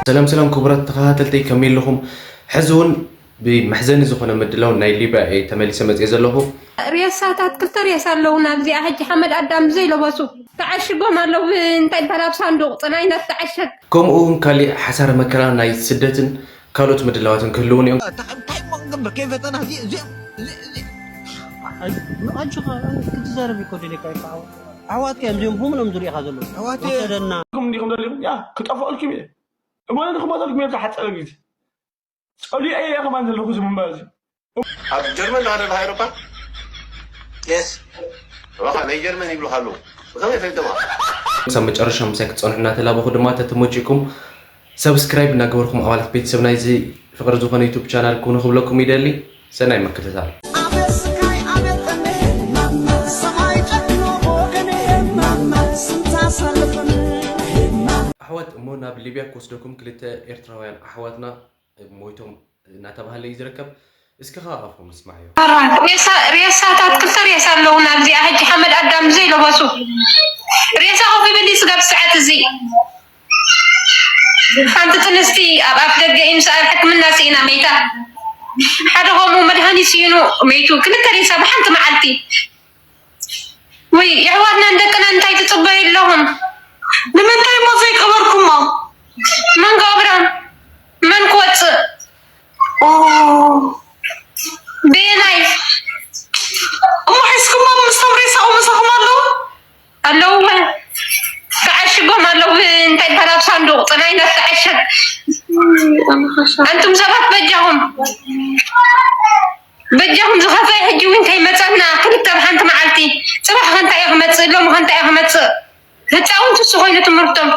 ሰላም ሰላም ክቡራት ተኸታተልተይ፣ ከመይ ኣለኹም? ሕዚ እውን ብመሕዘኒ ዝኾነ ምድላው ናይ ሊብያ እየ ተመሊሰ መፅየ ዘለኹ። ሬሳታት፣ ክልተ ሬሳ ኣለዉ ናብዚኣ ሕጂ ሓመድ ኣዳም ዘይለበሱ ተዓሽጎም ኣለዉ። እንታይ ይበሃል ኣብ ሳንዱቕ ጽናይ እናተዓሸግ። ከምኡ እውን ካሊእ ሓሳረ መከራ ናይ ስደትን ካልኦት ምድላዋትን ክህልውን እዮም። እንታይ እሞ ክንገብር ከይፈተና እዚ እዚ እዚ እዚ ኣጆኻ ክትዛረብ እኮ ደሊካ እዩ። ኣሕዋትካ እዮም እዚኦም ብምሎም ዝሪኢኻ ዘለዉ። ኣሕዋት እዮም። ወሰደና። ኩም እንዲኹም ደሊኹም ያ ክጠፍኦልኩም እየ። እሞ ንክመጠልኩም እየ ተሓፀረ ግዜ ጸሊኤ እየ ከማን ዘለኹ እዚ ምንባር እዚ። ኣብ ጀርመን ዶ ሃለልኻ ኤውሮፓ? የስ። እባኻ ናይ ጀርመን ይብሉኻ ኣለዉ። ብኸመይ ፈሊጦም? ክሳብ መጨረሻ ምሳይ ክትጸንሑ እናተላበኹ ድማ ተተመጪኩም ሰብስክራይብ እናገበርኩም ኣባላት ቤተሰብ ናይዚ ፍቕሪ ዝኾነ ዩቱብ ቻናል ኩኑ ክብለኩም ይደሊ። ሰናይ ምክትታል። ኣሕዋት እሞ ናብ ሊብያ ክወስደኩም ክልተ ኤርትራውያን ኣሕዋትና ሞይቶም እናተባህለ እዩ ዝርከብ። እስኪ ኸዓ ኣፎም ንስማዓዮ። ሬሳ- ሬሳታት ክልተ ሬሳ ኣለዉ ናብዚኣ ሕጂ ሓመድ ኣዳም ዘይለበሱ ሬሳ ኮፍ ይብል እዩ ስጋብ ሰዓት እዚ ሓንቲ ጥንስቲ ኣብ ኣፍ ደገ እዩ ምስኣል ሕክምና ስኢና መይታ ሓደ ከምኡ መድሃኒት ስኢኑ መይቱ ክልተ ሬሳ ብሓንቲ መዓልቲ ወይ የሕዋትና ንደቅና እንታይ ትጽበዩ ኣለኹም? ንምንታይ እሞ ዘይቀበርኩሞ? መን ክቐብሮም? መን ክወጽእ? ኦ። በየናይ? እሞ ሒዝኩሞ ምስቶም ሬሳኡ ምሳኹም ኣለዉ? ኣለዉ። ተዓሽጎም ኣለዉ። እንታይ ይበሃል ኣብ ሳንዱቕ ጽናይ እናተዓሸግ። ኣንቱም ሰባት በጃኹም። በጃኹም ዝኸፍአ ሕጂ እውን ከይመጸና ክልተ ብሓንቲ መዓልቲ ጽባሕ ከንታይ እየ ክመጽእ ሎሚ ከንታይ እየ ክመጽእ ህፃውንቲ እሱ ኮይኑ ትምህርቶም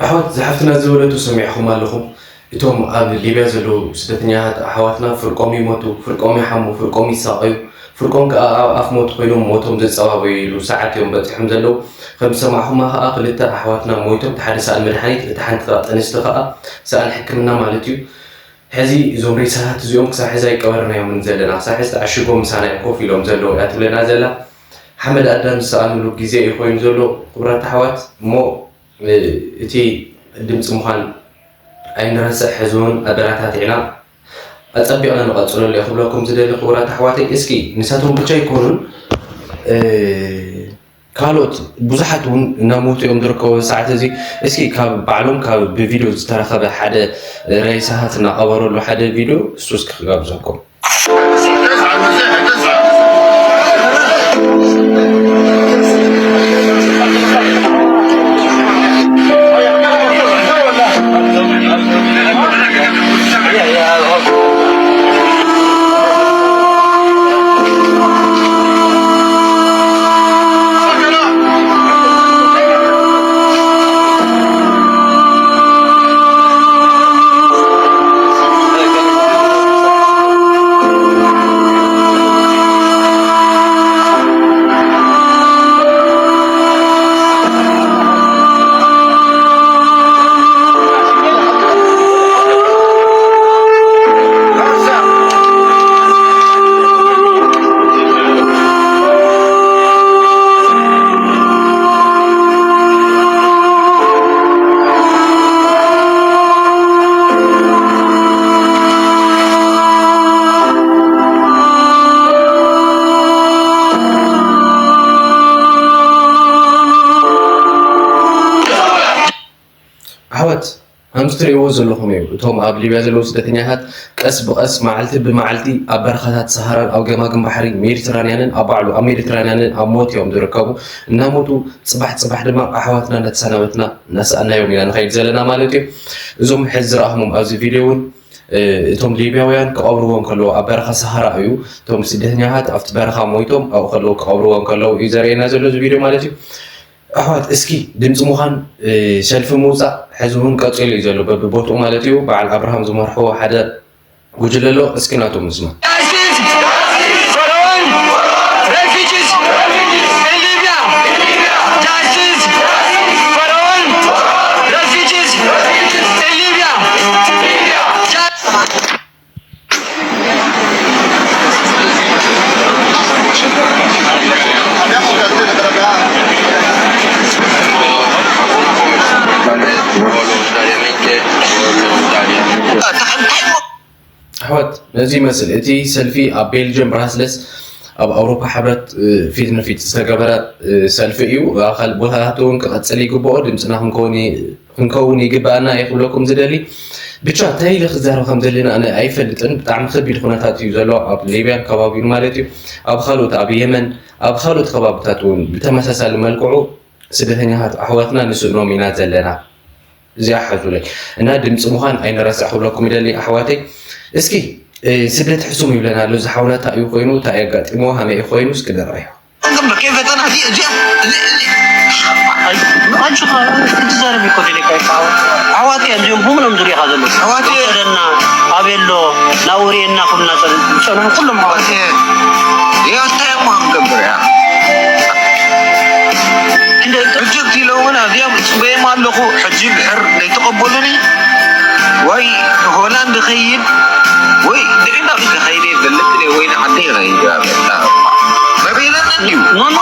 ኣሕዋት ዝሓፍትና ዝበለቱ ሰሚዕኹም ኣለኹም። እቶም ኣብ ሊብያ ዘለዉ ስደተኛታት ኣሕዋትና ፍርቆም ይሞቱ፣ ፍርቆም ይሓሙ፣ ፍርቆም ይሳቐዩ፣ ፍርቆም ከኣ ኣብ ኣፍ ሞት ኮይኖም ሞቶም ዘጸባበዩሉ ሰዓት እዮም በጺሖም ዘለዉ። ከም ዝሰማዕኹማ ከኣ ክልተ ኣሕዋትና ሞይቶም፣ እቲ ሓደ ሰኣን መድሓኒት፣ እቲ ሓንቲ ከኣ ጥንስቲ ከኣ ሰኣን ሕክምና ማለት እዩ። ሕዚ እዞም ሬሳታት እዚኦም ክሳብ ሕዚ ኣይቀበርናዮምን ዘለና፣ ክሳብ ሕዚ ተዓሽጎም ምሳና እዮም ኮፍ ኢሎም ዘለዉ እያ ትብለና ዘላ። ሓመድ ኣዳም ዝሰኣኑሉ ግዜ እዩ ኮይኑ ዘሎ ክቡራት ኣሕዋት። እሞ እቲ ድምፂ ምዃን ኣይንረስዕ። ሕዚ እውን ኣደራታቲዕና ኣፀቢቕና ንቐፅለሉ እየ ክብለኩም ዝደሊ ክቡራት ኣሕዋተይ። እስኪ ንሳቶም ብቻ ኣይኮኑን ካልኦት ብዙሓት እውን እናሞቱ እዮም ዝርከቡ ኣብዚ ሰዓት እዚ። እስኪ ካብ ባዕሎም ካብ ብቪድዮ ዝተረኸበ ሓደ ሬሳታት እናቐበረሉ ሓደ ቪድዮ እሱ እስኪ ክጋብዘኩም። ኣሕዋት፣ ከምዚ ትርእይዎ ዘለኹም እዩ። እቶም ኣብ ሊብያ ዘለዉ ስደተኛታት ቀስ ብቐስ፣ መዓልቲ ብመዓልቲ፣ ኣብ በረኻታት ሰሃራን ኣብ ገማግም ባሕሪ ሜዲትራንያንን፣ ኣብ ባዕሉ ኣብ ሜዲትራንያንን ኣብ ሞት እዮም ዝርከቡ። እናሞቱ፣ ጽባሕ ጽባሕ ድማ ኣሕዋትና እናተሰናበትና፣ እናሰኣናዮም ኢና ንኸይድ ዘለና ማለት እዩ። እዞም ሕዚ ዝረኣኹሞም ኣብዚ ቪድዮ እውን፣ እ፣ እቶም ሊብያውያን ክቐብርዎም ከለዉ፣ ኣብ በረኻ ሰሃራ እዩ። እቶም ስደተኛታት ኣብቲ በረኻ ሞይቶም ኣብኡ ከለዉ ክቐብርዎም ከለዉ እዩ ዘርእየና ዘሎ እዚ ቪድዮ ማለት እዩ። ኣሕዋት፣ እስኪ ድምፂ ምዃን፣ እ፣ ሰልፊ ምውፃእ ሕዚ እውን ቀፂሉ እዩ ዘሎ፣ በብቦትኡ ማለት እዩ። በዓል ኣብርሃም ዝመርሕዎ ሓደ ጉጅለ ኣሎ። እስኪ ናቶም ንስማ። Justice for all refugees in Libya. Justice for all refugees in Libya. ኣሕዋት፣ ነዚ ይመስል እቲ ሰልፊ ኣብ ቤልጅየም ብራስለስ ኣብ ኣውሮፓ ሕብረት ፊት ንፊት ዝተገበረ ሰልፊ እዩ። ኣብ ካልእ ቦታታት እውን ክቐፅል ይግብኦ። ድምፅና ክንከውን ይግብኣና እየ ክብለኩም ዝደሊ። ብቻ እንታይ ኢለ ክዛረብ ከም ዘለና ኣነ ኣይፈልጥን። ብጣዕሚ ከቢድ ኩነታት እዩ ዘሎ ኣብ ሊብያን ከባቢኡን ማለት እዩ። ኣብ ካልኦት ኣብ የመን ኣብ ካልኦት ከባብታት እውን ብተመሳሳሊ መልክዑ ስደተኛታት ኣሕዋትና ንስእኖም ኢና ዘለና። እዚኣ ሓዙለይ እና ድምፂ ምዃን ኣይንረስዕ ክብለኩም ይደሊ ኣሕዋተይ። እስኪ ስደት ሕሱም ይብለና ኣሎ ዝሓውና እንታይ እዩ ኮይኑ እንታይ የጋጢሞ ሃመይ ኮይኑ እስኪ ንረዮ። كيف تنهدي؟ أنت زارب يكون لك أحواتي أنت يوم هم لم تريد هذا الوقت. أحواتي أنا أبيلو ناوري إنكم نصر سنة كلهم أحواتي. يا تيم هم قبر يا. ሕጂ እትኢለውን ኣብዚኦም ፅበዮም ኣለኹ። ሕጂ ድሕር ዘይተቐበሉኒ ወይ ሆላንድ ኸይድ ወይ ድዒና ከኸይደ ይፈልጥ ወይ ንዓደ ይኸይድ መቤለና እንዲዩ ኖ ኖ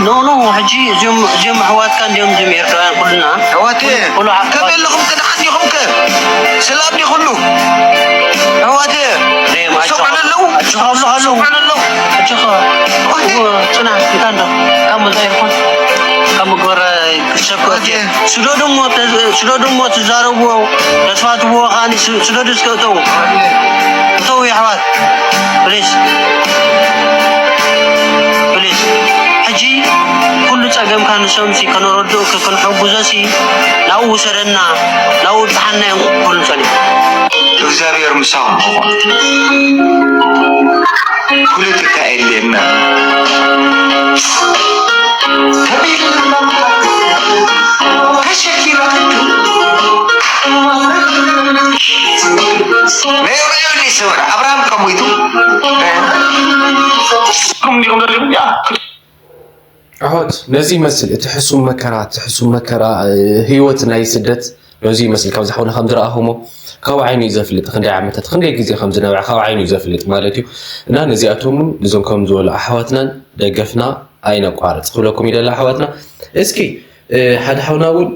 ኖ ኖ ሕጂ እዚኦም እዚኦም ኣሕዋትካ እንዲዮም እዚኦም ኤርትራውያን ኩልና ሕዋቴ ኩሉ ከመይ ኣለኹም ቅድሓን ዲኹም ከ ሰላም ዲኹሉ ሕዋቴ ሰምዑ ኣለዉ ሰምዑ ኣለዉ ኣጆኻ ጽናሕ እንታይ እንዶ ካብ መዛ ይኹን ካብ ምግባር ክሰብ ክእቲ ስደዱ እሞ ስደዱ እሞ ትዛረብዎ ተስፋ ትብዎ ከዓኒ ስደዱ እስከ እተው እተው የሕዋት ፕሊስ ፕሊስ ሕጂ ኩሉ ጸገምካ ንሶምሲ ከነረድኡኪ ክንሕጉዞሲ ናብኡ ውሰደና ናብኡ ብጽሓና እዮም ክብሉ ጸኒሑ እግዚኣብሔር ምሳኹም ይኹን ፖለቲካ የድልየና ተሸኪላ ነይሩ ነይሩ ሰውራ ኣብርሃም ከሞይቱ ኣሕዋት ነዚ ይመስል እቲ ሕሱም መከራ እቲ ሕሱም መከራ ህይወት ናይ ስደት ነዚ ይመስል ካብ ዝሓውና ከም ዝረኣኹሞ ካብ ዓይኑ እዩ ዘፍልጥ ክንደይ ዓመታት ክንደይ ግዜ ከም ዝነበዐ ካብ ዓይኑ እዩ ዘፍልጥ ማለት እዩ እና ነዚኣቶም እውን እዞም ከም ዝበሉ ኣሕዋትናን ደገፍና ኣይነቋርፅ ክብለኩም ይደላ ኣሕዋትና እስኪ ሓደ ሓውና እውን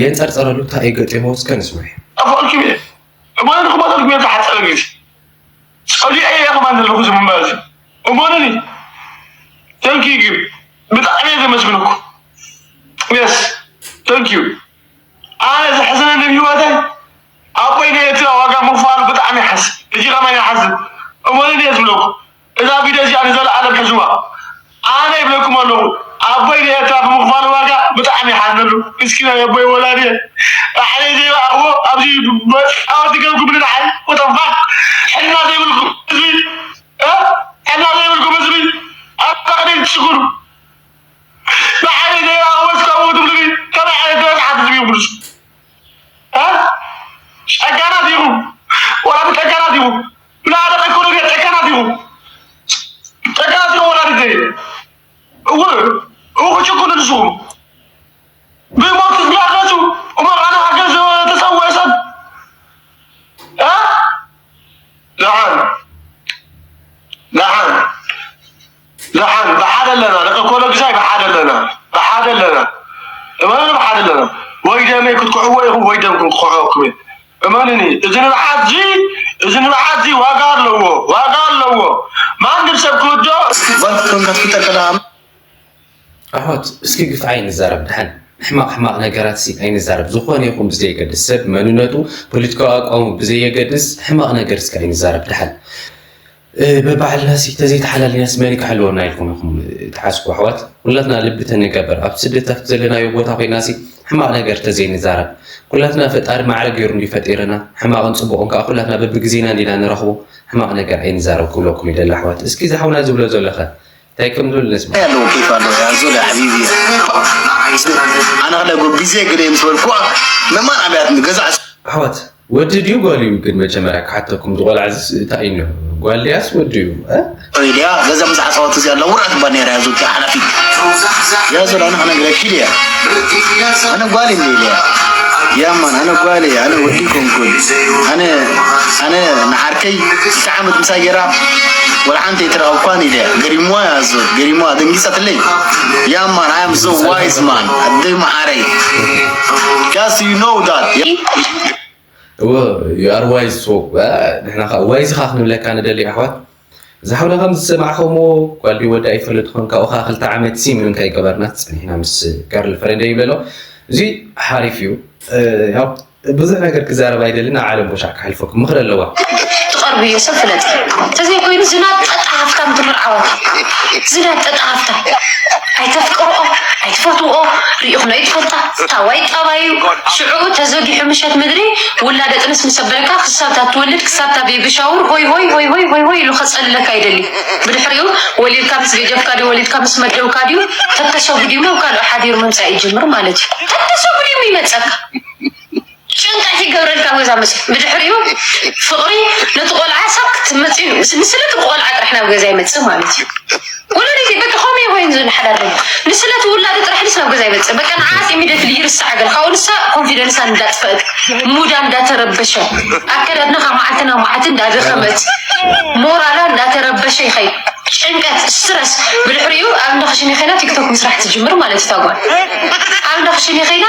የንፀርፀረሉ እንታይ እዩ ገጢሞ እስከ ንስምዕ ጠፋልኩም እየ እሞ ንክመጠልኩም እየ ዝሓፀረ ግዜ ጸሊኤ እየ ከማን ዘለኹ እዚ ምንባር እዚ እመኑኒ thank you ግን ብጣዕሚ እየ ዘመስግነኩም yes thank you ኣነ ዘሕዘነኒ ኣብ ሂወተይ ኣቦይ ንኤርትራ ዋጋ ምኽፋሉ ብጣዕሚ ይሓዝን ሕጂ ከማን ይሓዝን እመኑኒ እየ ዝብለኩም እዛ ቪድዮ እዚኣ ንዘለኣለም ሕዝዋ ኣነ ይብለኩም ኣለኹ ኣቦይ ንኤርትራ ብምኽፋሉ ዋጋ ብጣዕሚ ይሓዝነሉ ምስኪን ኣቦይ ወላዲ ባዕለይ ዘይረኣኽዎ ኣብዚ መፃወቲ ገርጉምኒ ንዓይ what the fuck ሕልና ዘይብልኩም ህዝቢ ሕልና ዘይብልኩም ህዝቢ ኣብ ባዕለይ ትሽኩሩ ባዕለይ ዘይረኣኽዎ እስከምኡ ትብሉኒ ከመይ ዓይነት ዝበፅሓት ህዝቢ ይብሉስ ጨካናት ኢኹም ወላ ጨካናት ኢኹም ብናደቀ ኢኮኖሚ ጨካናት ኢኹም ጨካናት ኢኹም ወላዲት ዘይ እው እው ክጭቁን ንስኹም ብሞት ዝላገጹ እሞ ኣነ ሃገር ዝተሰወ ሰብ ደሓን ደሓን ደሓን ብሓደ ኣለና ደቂ ኮሎ ግሳይ ብሓደ ኣለና ብሓደ ኣለና እመኑ ብሓደ ኣለና ወይ ደመይ ክትኩሕዎ ኢኹም ወይ ደምኩም ክኩሕወኩም እዩ እመኑኒ እዚ ንብዓት እዚ እዚ ንብዓት እዚ ዋጋ ኣለዎ ዋጋ ኣለዎ ማንም ሰብ ክወዶ ጓል ክትኮንካ ትፍጠር ከለኻ ኣሕዋት እስኪ ግፍዒ ኣይንዛረብ ድሓን ሕማቕ ሕማቕ ነገራት ሲ ኣይንዛረብ ዝኾነ ይኹን ብዘየገድስ ሰብ መንነቱ ፖለቲካዊ ኣቋሙ ብዘየገድስ ሕማቕ ነገር እስኪ ኣይንዛረብ ድሓን በባዕልና ሲ ተዘይተሓላሊናስ መን ክሕልወና ኢልኩም ኢኹም ትሓስቡ ኣሕዋት ኩላትና ልቢ ተንገበር ኣብ ስደት ኣብቲ ዘለናዮ ቦታ ኮይና ሲ ሕማቕ ነገር ተዘይንዛረብ ኩላትና ፈጣሪ ማዕረ ገይሩ እንዲ ፈጢርና ሕማቕን ፅቡቕን ከዓ ኩላትና በብግዜና እንዲና ንረኽቦ ሕማቕ ነገር ኣይንዛረብ ክብለኩም ይደሊ ኣሕዋት እስኪ ዝሓውና ዝብሎ ዘለኸ እንታይ ከም ዝብል ንስማ። ያለው ኬፍ አለው ያዞ ለሐቢቢ አና ለጎ ጊዜ ግደ ምስ በልኩ መማን ኣብያት ገዛ ኣሕዋት ወዲ ድዩ ጓል እዩ ግን መጀመርያ ክሓተኩም ዝቆልዓ እንታይ እዩ ጓል ድያስ ወዲ እዩ ኢልያ ገዛ ምስ ዓፃወት እዚኣ ኣለውራ ትባል ነይራ ያዞ ሓላፊት ያዞ ዳና ክነግረኪ ኢልያ ኣነ ጓል እንደ ኢልያ ያማን ኣነ ጓል ኣነ ወዲ ኮንኩን ኣነ ኣነ ንዓርከይ ክልተ ዓመት ምሳይ ገይራ ወላ ሓንቲ ኣይተረኸብኳን ኢለ ገሪምዋ ያዞ ገሪምዋ ደንጊፃትለይ ያማን I am so wise man ኣደይ መዓረይ just you know that እወ፣ you are wise folk። እ፣ ንሕና ኸዓ ዋይዝ ኸዓ ክንብለካ ንደሊ ኣሕዋት። እዛ ሓውና ከም ዝሰማዕኸሞ ጓል ድዩ ወዲ ኣይፈልጥኹን። ካብኡ ኸዓ ክልተ ዓመት ሲ ምንም ከይገበርና ጸኒሕና ምስ ገርል ፍሬንደይ ይብለሎ። እዚ ሓሪፍ እዩ። እ፣ ያው ብዙሕ ነገር ክዛረብ ኣይደልን። ኣብ ዓለም ቦሻዕ ክሓልፈኩም ምኽሪ ኣለዋ። ትቐርብዮ ሰብ ፍለጥ። እንተዘይኮይኑ ዝናጠጠ ሃፍታም ትምርዓወት። ዝናጠጠ ሃፍታም። ኣይተፍቅርኦ፣ ኣይትፈትውኦ፣ ርኢኹም ኣይትፈልጣ። ታዋይ ጣባዩ። ሽዑ ተዘጊሑ ምሸት ምድሪ ውላደ ጥንስ ምስ ኣበለካ ክሳብ እታ ትወልድ ክሳብ እታ ቤቢ ሻወር ሆይ ሆይ ሆይ ሆይ ሆይ ሆይ ኢሉ ከጸልለካ ይደሊ። ብድሕሪኡ ወሊድካ ምስ ገጀፍካ ድዩ ወሊድካ ምስ መደውካ ድዩ ተተሸጉዲሙ ኣብ ካልኦ ሓዲሩ ምምጻእ ይጅምር ማለት እዩ። ተተሸጉዲሙ ይመጸካ። ጭንቀት ይገብረልካ ኣብ ገዛ መፅዩ። ብድሕሪኡ ፍቕሪ ነቲ ቆልዓ ሳብ ክትመፅዩ ንስለት ቆልዓ ጥራሕ ናብ ገዛ ይመፅእ ማለት እዩ። ወለዲ በቃ ከመይ ኮይኑ ዝንሓዳር ንስለት ውላዱ ጥራሕ ንስ ናብ ገዛ ይመፅእ። በቃ ንዓስ ኢሚደት ይርሳዕ ገለ ካብኡ ንሳ ኮንፊደንሳ እንዳጥፈእት ሙዳ እንዳተረበሸ ኣከዳድና ካብ መዓልቲ ናብ መዓልቲ እንዳደኸመት ሞራላ እንዳተረበሸ ይኸይድ። ጭንቀት ስትረስ ብድሕሪኡ ኣብ እንዳ ክሽነ ከይዳ ቲክቶክ ምስራሕ ትጅምር ማለት እዩ። ታጓል ኣብ እንዳ ክሽነ ከይዳ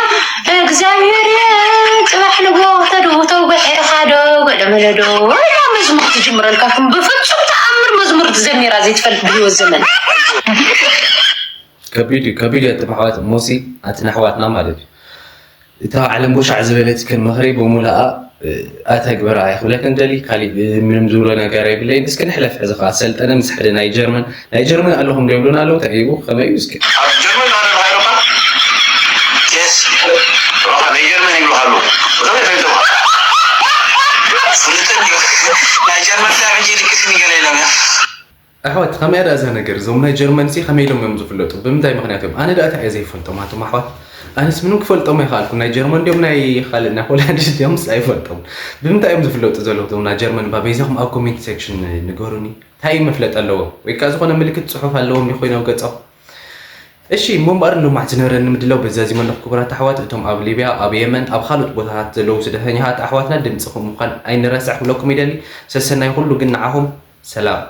እግዚኣብሔር ጽባሕ ንጎ ተድውተው ብሕርኻ ዶ ገለ መለዶ ወላ መዝሙር ትጅምረልካ። ብፍጹም ተኣምር መዝሙር ትዘሚራ ዘይትፈልጥ ብህይወት ዘመን። ከቢድ እዩ፣ ከቢድ እዩ። ኣጥም ኣሕዋት ሞሲ ኣትን ኣሕዋትና ማለት እዩ። እታ ዓለም ቦሻዕ ዝበለትክን ምኽሪ ብሙላኣ ኣተግብራ ኣይኽብለክን ደሊ ካሊእ ምንም ዝብሎ ነገር የብለይን። እስኪ ንሕለፍ ሕዚ ከዓ ሰልጠነ ምስ ሓደ ናይ ጀርመን ናይ ጀርመን ኣለኹም ዶ ይብሉና ኣለዉ ተዒቡ ከመይ እዩ እስኪ? ኣብ ጀርመን ኣነ ባይሮካ የስ ናይ ጀርመን ይብሉካ ኣለዉ ብጣዕሚ ይፈልጥዎ ፍልጥን እዩ ናይ ጀርመን ታ ሕጂ ድቅስኒ ገለ ኢሎም እዮም ኣሕዋት ከመይ ኣዳ እዛ ነገር እዞም ናይ ጀርመን ሲ ከመይ ኢሎም እዮም ዝፍለጡ ብምንታይ ምክንያት እዮም ኣነ ዳእታ እየ ዘይፈልጦም ኣቶም ኣሕዋት ኣነስ ምንም ክፈልጦም ኣይክኣልኩ ናይ ጀርመን እንዲዮም ናይ ካልእ ናይ ሆላንድ እንዲዮምስ ኣይፈልጦም ብምንታይ እዮም ዝፍለጡ ዘለዉ እዞም ናይ ጀርመን እባ በይዛኹም ኣብ ኮሜንት ሴክሽን ንገሩኒ እንታይ እዩ መፍለጢ ኣለዎም ወይ ከዓ ዝኾነ ምልክት ፅሑፍ ኣለዎም ይኮይኖም ገፆም እሺ እሞ እምበኣር ንሎማዕ ዝነበረኒ ምድላው በዚ ዛዚመ ኣለኹ ክቡራት ኣሕዋት እቶም ኣብ ሊብያ ኣብ የመን ኣብ ካልኦት ቦታታት ዘለዉ ስደተኛታት ኣሕዋትና ድምፂኹም ምዃን ኣይንረስዕ ክብለኩም ይደሊ ሰሰናይ ኩሉ ግን ንዓኹም ሰላም